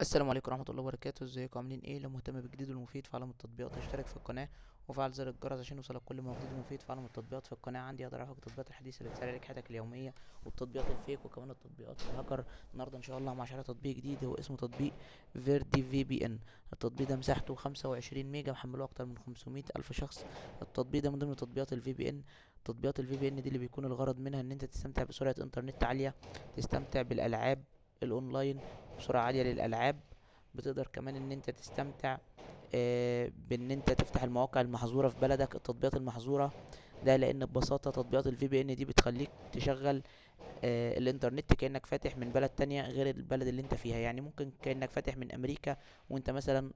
السلام عليكم ورحمة الله وبركاته. ازيكم عاملين ايه؟ لو مهتم بالجديد والمفيد في عالم التطبيقات اشترك في القناة وفعل زر الجرس عشان يوصلك كل ما هو جديد ومفيد في عالم التطبيقات. في القناة عندي اقدر اعرفك التطبيقات الحديثة اللي بتسهل عليك حياتك اليومية والتطبيقات ال fake وكمان التطبيقات الهاكر. النهارده ان شاء الله مع شرح تطبيق جديد هو اسمه تطبيق فيردي VPN. التطبيق ده مساحته 25 ميجا، محمله اكتر من 500 الف شخص. التطبيق ده من ضمن تطبيقات ال VPN. تطبيقات ال VPN دي اللي بيكون الغرض منها ان انت تستمتع بسرعة انترنت عالية، تستمتع بالالعاب الاونلاين بسرعة عالية للألعاب، بتقدر كمان ان انت تستمتع بان انت تفتح المواقع المحظورة في بلدك، التطبيقات المحظورة. ده لان ببساطة تطبيقات ال VPN دي بتخليك تشغل الانترنت كأنك فاتح من بلد تانية غير البلد اللي انت فيها. يعني ممكن كأنك فاتح من امريكا وانت مثلا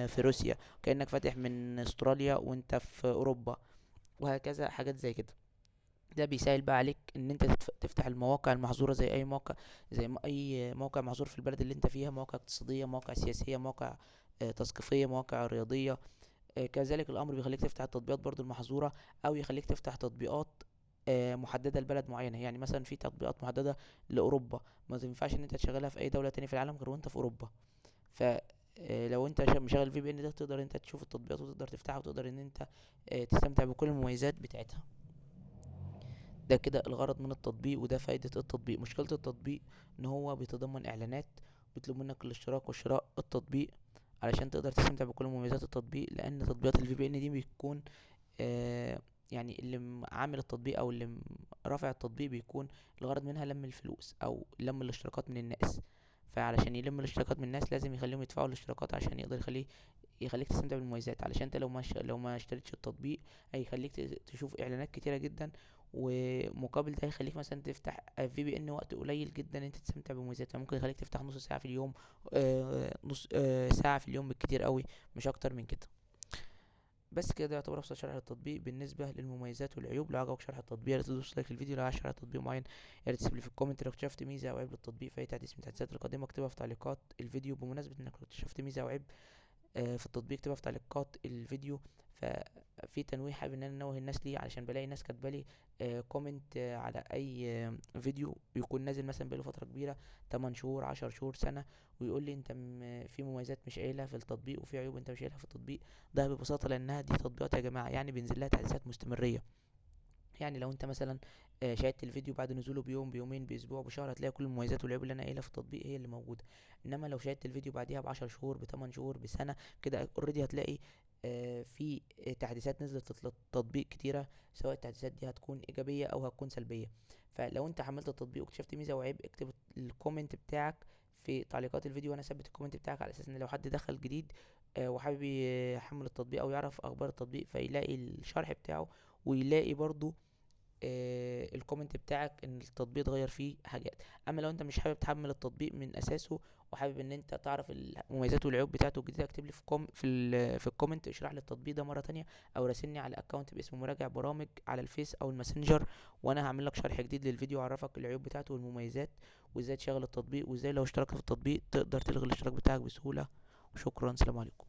في روسيا، كأنك فاتح من استراليا وانت في اوروبا، وهكذا حاجات زي كده. ده بيسهل بقى عليك ان انت تفتح المواقع المحظورة زي اي موقع، زي اي موقع محظور في البلد اللي انت فيها، مواقع اقتصادية، مواقع سياسية، مواقع تثقيفية، مواقع رياضية. كذلك الامر بيخليك تفتح التطبيقات برضو المحظورة، او يخليك تفتح تطبيقات محددة لبلد معينة. يعني مثلا في تطبيقات محددة لأوروبا ما تنفعش ان انت تشغلها في اي دولة تانية في العالم غير وانت في اوروبا. لو انت مشغل VPN ده تقدر انت تشوف التطبيقات وتقدر تفتحها وتقدر ان انت تستمتع بكل المميزات بتاعتها. ده كده الغرض من التطبيق وده فايدة التطبيق. مشكلة التطبيق ان هو بيتضمن اعلانات، بيطلب منك الاشتراك وشراء التطبيق علشان تقدر تستمتع بكل مميزات التطبيق، لان تطبيقات ال VPN دي بيكون اللي عامل التطبيق او اللي رافع التطبيق بيكون الغرض منها لم الفلوس او لم الاشتراكات من الناس. فعلشان يلم الاشتراكات من الناس لازم يخليهم يدفعوا الاشتراكات عشان يقدر يخليك تستمتع بالمميزات. علشان انت لو ما اشتريتش التطبيق هيخليك تشوف اعلانات كتيرة جدا، ومقابل ده هيخليك مثلا تفتح VPN وقت قليل جدا انت تستمتع بمميزاتها. ممكن يخليك تفتح نص ساعة في اليوم، نص ساعة في اليوم بالكتير قوي، مش اكتر من كده. بس كده ده يعتبر ابسط شرح للتطبيق بالنسبة للمميزات والعيوب. لو عجبك شرح التطبيق يا ريت تدوس like للفيديو، لو عايز شرح تطبيق معين يا ريت تسيب لي في ال comment. لو اكتشفت ميزة او عيب للتطبيق في اي تحديث من التحديثات القادمة اكتبها في تعليقات الفيديو. بمناسبة انك لو اكتشفت ميزة او عيب في التطبيق اكتبها في تعليقات الفيديو. ففي تنويه حابب ان انا انوه الناس ليه، علشان بلاقي ناس كاتبه لي comment على اي فيديو بيكون نازل مثلا بقاله فترة كبيرة، 8 شهور، 10 شهور، سنة، ويقول لي انت في مميزات مش قايلها في التطبيق وفي عيوب انت مش قايلها في التطبيق. ده ببساطة لانها دي تطبيقات يا جماعة، يعني بينزل لها تحديثات مستمريه. يعني لو انت مثلا شاهدت الفيديو بعد نزوله بيوم، بيومين، باسبوع، بشهر، هتلاقي كل المميزات والعيوب اللي انا قايلها في التطبيق هي اللي موجودة. انما لو شاهدت الفيديو بعديها ب10 شهور، بتمن شهور، بسنة كده، already هتلاقي في تحديثات نزلت للتطبيق كتيرة، سواء التحديثات دي هتكون ايجابية او هتكون سلبية. فلو انت حملت التطبيق واكتشفت ميزة وعيب اكتب ال comment بتاعك في تعليقات الفيديو، وانا اثبت ال comment بتاعك على اساس ان لو حد دخل جديد وحابب يحمل التطبيق او يعرف اخبار التطبيق فيلاقي الشرح بتاعه، ويلاقي برضو ال comment بتاعك ان التطبيق اتغير فيه حاجات. اما لو انت مش حابب تحمل التطبيق من اساسه وحابب ان انت تعرف المميزات والعيوب بتاعته الجديدة، اكتب لي في ال comment اشرح لي التطبيق ده مرة تانية، او راسلني على account باسم مراجع برامج على الفيس او الماسنجر، وانا هعمل لك شرح جديد للفيديو واعرفك العيوب بتاعته والمميزات وازاي تشغل التطبيق وازاي لو اشتركت في التطبيق تقدر تلغي الاشتراك بتاعك بسهولة. وشكرا، سلام عليكم.